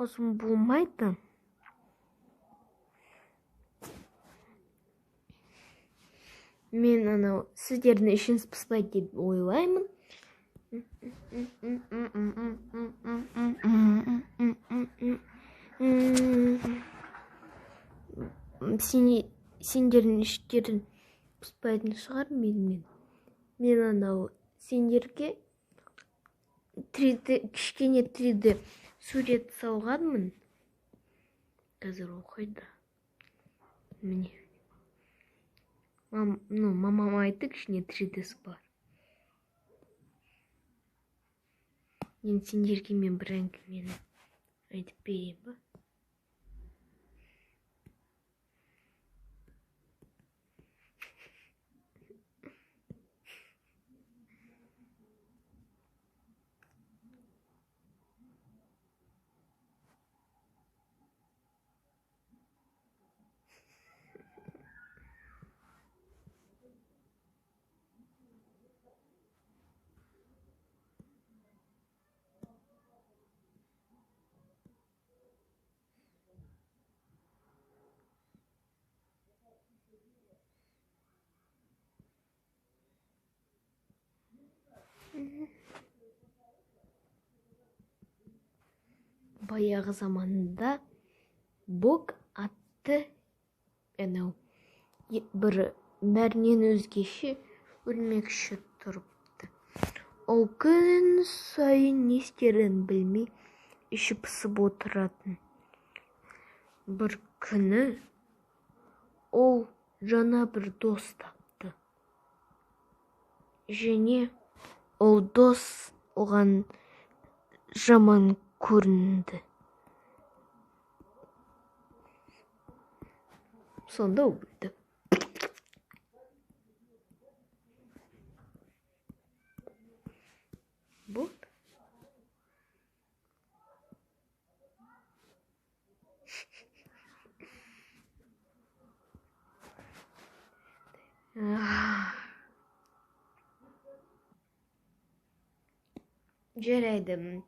Ұзын болмайды. Мен анау сіздердің ішіңіз пыспайды деп ойлаймын. Сендердің іштерің пыспайтын шығар менімен. Мен анау сендерге 3D, кішкене 3D сурет салғанмын. Қазір ол қайда? Міне. Мамам айтты, кішкене 3D'сі бар. Енді сендерге мен бір әңгімені айтып берейін ба? Баяғы заманда Бог атты анау бір бәрінен өзгеше өрмекші тұрыпты. Ол күн сайын не істерін білмей іші пысып отыратын. Бір күні ол жаңа бір дос тапты. Және ол дос оған жаман көрінді. Сонда ол өлді. Болды. Жарайды.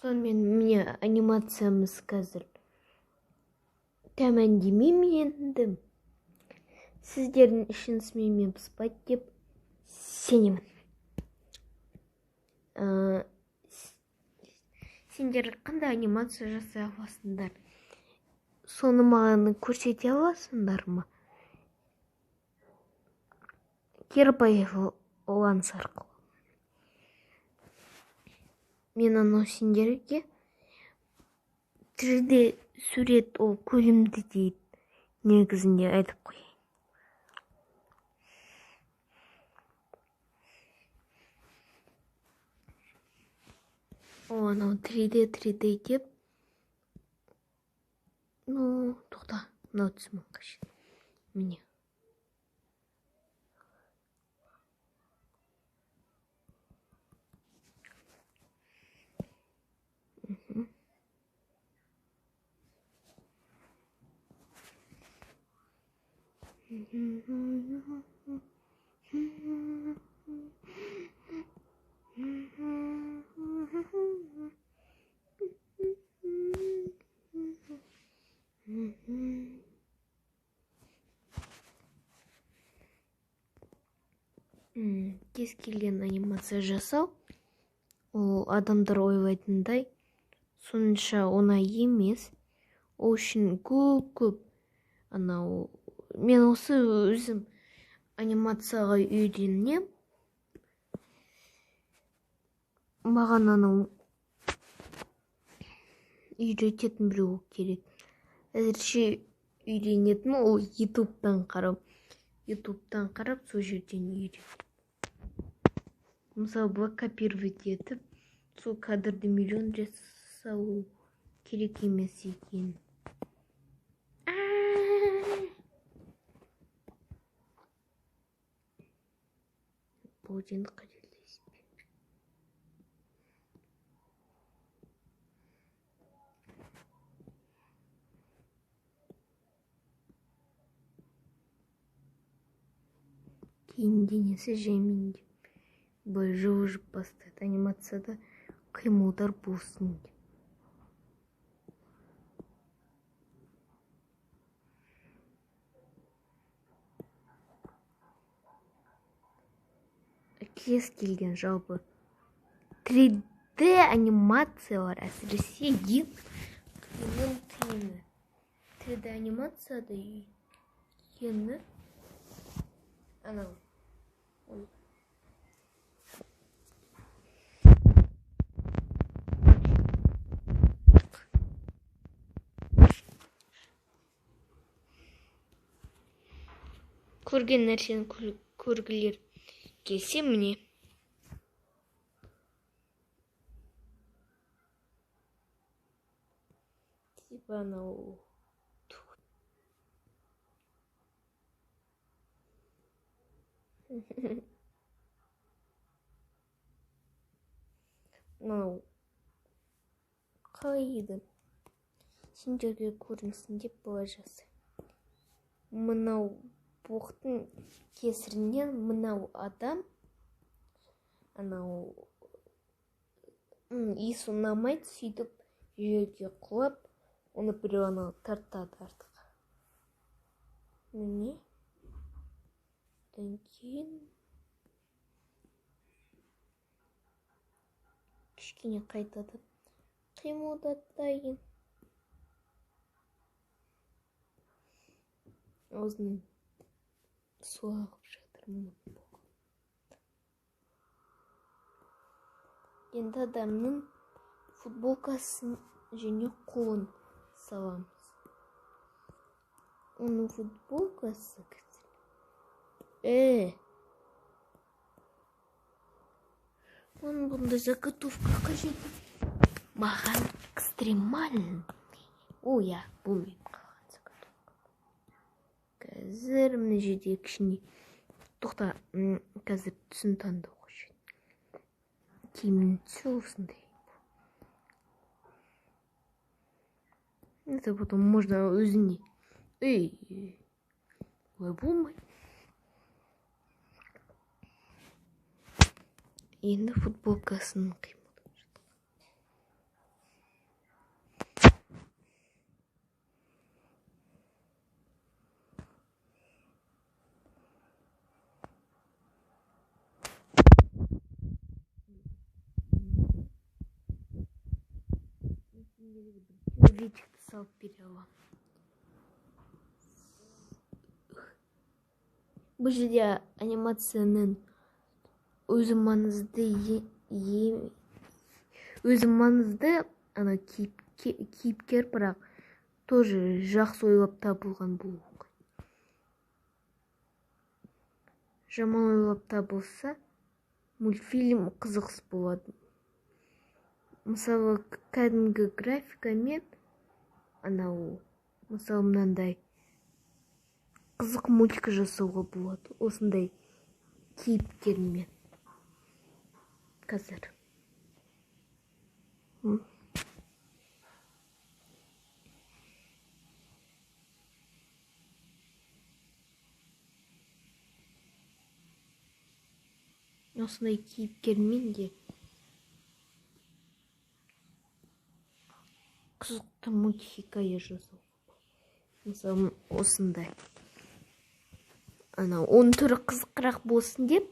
Сонымен міне анимациямыз қазір тәмәндемеймін енді. Сіздердің ішіңіз менімен пыспайды деп сенемін. Сендер қандай анимация жасай аласыңдар? Соны маған көрсете аласыңдар ма? Кері байланыс арқылы. Мен анау сендерге 3D сурет ол көлемді дейді негізінде айтып қояйын. О, анау 3D 3D деп. Ну, тоқта, мынау түсім қажет. Міне. Кез келген анимация жасау ол адамдар ойлайтындай сонша оңай емес. Ол үшін көп-көп анау мен осы өзім анимацияға үйренем. Маған анау үйрететін біреу керек. Әзірше үйренетін ол ютубтан қарап. Ютубтан қарап сол жерден үйрен. Мысалы, былай копировать етіп, сол кадрды миллион рет салу керек емес екен. Бұл енді қателеспе. Кейін денесі жаймен деп былай жылжып бастайды. Анимацияда қимылдар болсын деп. Кез келген жалпы 3D анимациялар, әсіресе ең қиыны. 3D анимацияда өйткені анау көрген нәрсені көргілер келсе, міне. Типа анау мынау қалай еді, сендерге көрінсін деп былай жасаймын. Мынау боқтың кесірінен мынау адам анау иіс ұнамайды, сөйтіп жерге құлап, оны біреу анау тартады артық. Міне, одан кейін кішкене қайтадан қимылдатайын. Аузынан су ағып жатыр. Енді адамның футболкасын және қолын саламыз. Оның футболкасы оның бұндай заготовка қажет. Маған экстремальный. О, иә, бұл менің қалған заготовка. Қазір мына жерде кішкене тоқта, қазір түсін таңдау қажет. Киімнің түсі осындай. Это потом можно өзіне. Эй, олай болмайды. Енді футболкасын қимылдап жатыр. Человечекті салып бере аламын. Бұл жерде анимацияның өзі маңызды, өзі маңызды ана кейіпкер, бірақ тоже жақсы ойлап табылған болу керек. Жаман ойлап табылса, мультфильм қызықсыз болады. Мысалы, кәдімгі графикамен анау, мысалы, мынандай қызық мультик жасауға болады осындай кейіпкермен. Қазір. Осындай кейіпкермен де қызықты мультхикая жасауға болады. Мысалы, осындай. Анау оның түрі қызықырақ болсын деп,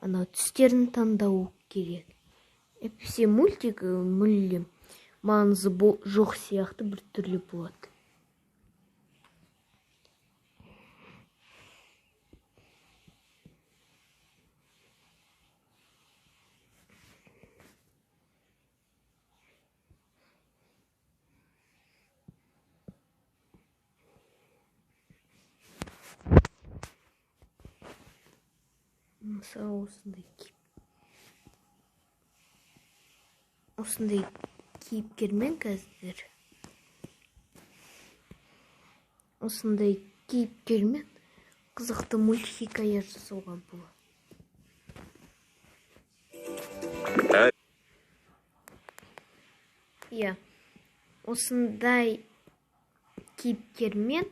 анау түстерін таңдау керек. Әйтпесе мультик мүлдем маңызы жоқ сияқты бір түрлі болады. Мысалы, осындай кейіпкермен қазір осындай кейіпкермен қызықты мультхикая жасауға болады. Иә, осындай кейіпкермен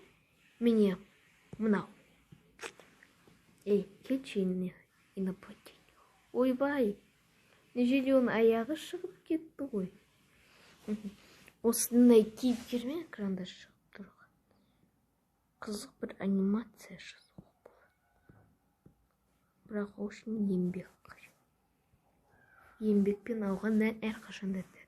міне мынау. Ей, кетші инопланетянин. Ойбай, мына жерде оның аяғы шығып кетті ғой. Осындай кейіпкермен экранда шығып тұрған қызық бір анимация жасауға болады. Бірақ ол үшін еңбек қажет. Еңбекпен алған нәр әрқашан да тәтті.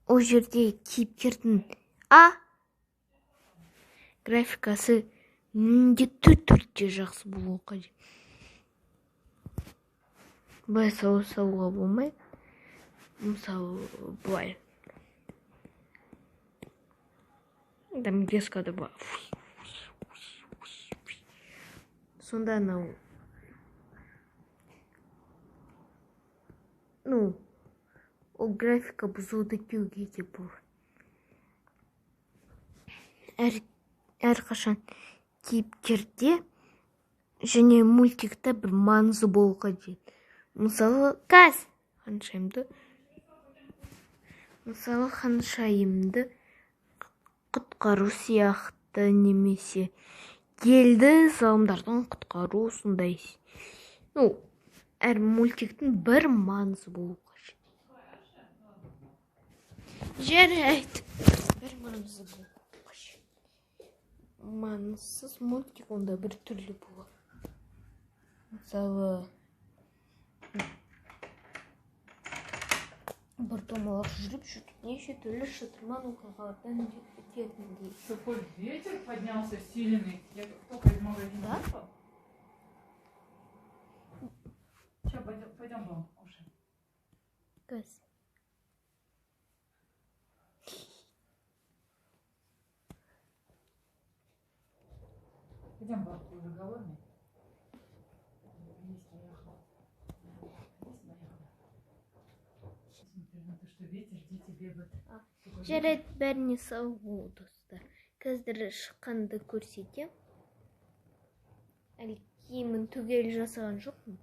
Ол жерде кейіпкердің графикасы міндетті түрде жақсы болуы қажет. Былай салуға болмайды. Мысалы, былай. Там резко да былай. Сонда анау, ну, ол графика бұзылды деуге де болады. Әрқашан кейіпкерде және мультикте бір маңызы болу қажет. Мысалы, ханшайымды құтқару сияқты немесе елді залымдардан құтқару сондай. Ну, әр мультиктің бір маңызы болу қажет. Жарайды, бір маңызы болу қажет. Маңызсыз мультик онда бір түрлі болады. Мысалы, бір домалақ жүріп жүріп неше түрлі шытырман оқиғалардан өтетіндей. Такой ветер поднялся сильный. Я только из магазина вышла. Сейчас пойдем дома кушаем. Газ. Пойдем, бабка уже голодный. Есть поехала. Есть поехала. Смотри на то, что ветер, дети бегают. Жарайды, бәріне сау бол, достар. Қазір шыққанды көрсетем. Әлі киімін түгел жасаған жоқпын.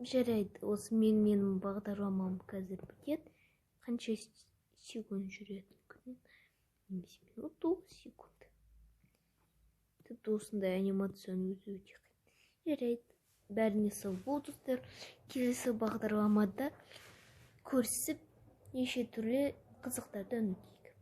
Жарайды, осы менің бағдарламам қазір бітеді. Қанша секунд жүреді күнін? Немесе минут, 9 секунд. Тіпті осындай анимацияны өзі өте қиын. Жарайды, бәріне сау бол, достар. Келесі бағдарламада көрісіп, неше түрлі қызықтардан өтейік.